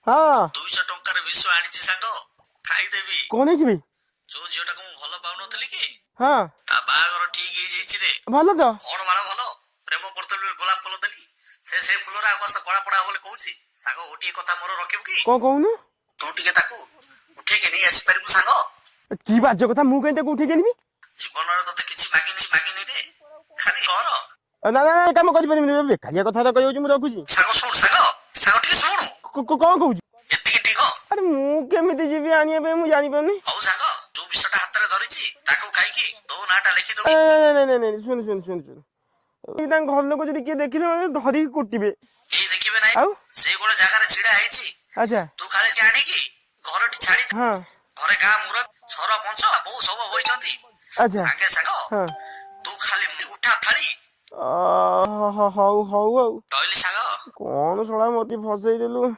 ହଁ। 200 ଟଙ୍କାର ବିଷ ଆଣିଛି ସାଙ୍ଗ, ଖାଇଦେବି। କଣ ହେଇଛି ବେ? ଯୋଉ ଝିଅଟାକୁ ମୁଁ ଭଲ ପାଉନଥିଲି କି, ହଁ, ତା ବାହାଘର ଠିକ ହେଇଯାଇଛି ରେ। ଭଲ ତ। କଣ ବାଳ ଭଲ? ପ୍ରେମ କରୁଥିଲି ବୋଲି ଗୋଲାପ ଫୁଲ ଦେଲି, ସେ ସେ ଫୁଲରେ ଆଉ କଣ ଗଳା ପଡା ବୋଲି କହୁଛି। ସାଙ୍ଗ, ଗୋଟିଏ କଥା ମୋର ରଖିବୁ କି? କଣ କହୁନୁ? ତୁ ଟିକେ ତାକୁ ଉଠେଇକି ନେଇ ଆସିପାରିବୁ ସାଙ୍ଗ? କି ବାଜ୍ୟ କଥା! ମୁଁ କାହିଁ ତାକୁ ଉଠେଇକି ଆଣିବି? ଜୀବନରେ ତତେ କିଛି ମାଗିନି, ମାଗିନି ରେ, ଖାଲି କର। ନା ନା ନା, କାମ କରିପାରିବିନି। ବେକାରିଆ କଥା ତ କହିଯାଉଛି, ମୁଁ ରଖୁଛି। ସାଙ୍ଗ, ଶୁଣ ସାଙ୍ଗ, ସାଙ୍ଗ, ଟିକେ ଶୁଣୁ। କଣ କହୁଛୁ? ଏତିକି ଟିକେ। ଆରେ, ମୁଁ କେମିତି ଯିବି ଆଣିବା ପାଇଁ, ମୁଁ ଜାଣିପାରୁନି। ହଉ ସାଙ୍ଗ, ଯୋଉ ବିଷଟା ହାତରେ ଧରିଛି ତାକୁ ଖାଇକି ତୋ ନାଁଟା ଲେଖିଦବୁ। ନାଇଁ ନାଇଁ ନାଇଁ ନାଇଁ, ଶୁଣୁ ଶୁଣୁ ଶୁଣୁ ଶୁଣୁ, ତାଙ୍କ ଘର ଲୋକ ଯଦି କିଏ ଦେଖିଲେ ମାନେ ଧରିକି କୁଟିବେ। କେହି ଦେଖିବେ ନାହିଁ। ଆଉ? ସେ ଗୋଟେ ଜାଗାରେ ଛିଡା ହେଇଛି। ଆଚ୍ଛା। ତୁ ଖାଲି ଆଣିକି ଘରଟି ଛାଡି ଘରେ ଗାଁ ମୁର ସରପଞ୍ଚ ବୋଉ ସବୁ ବଇଛନ୍ତି। ସାଙ୍ଗେ ସାଙ୍ଗ, ତୁ ଖାଲି ଉଠା ଥାଳି। ହଉ ହଉ ଆଉ। ରହିଲି ସାଙ୍ଗ। କଣ ଶଳା, ମତେ ଫସେଇ ଦେଲୁ।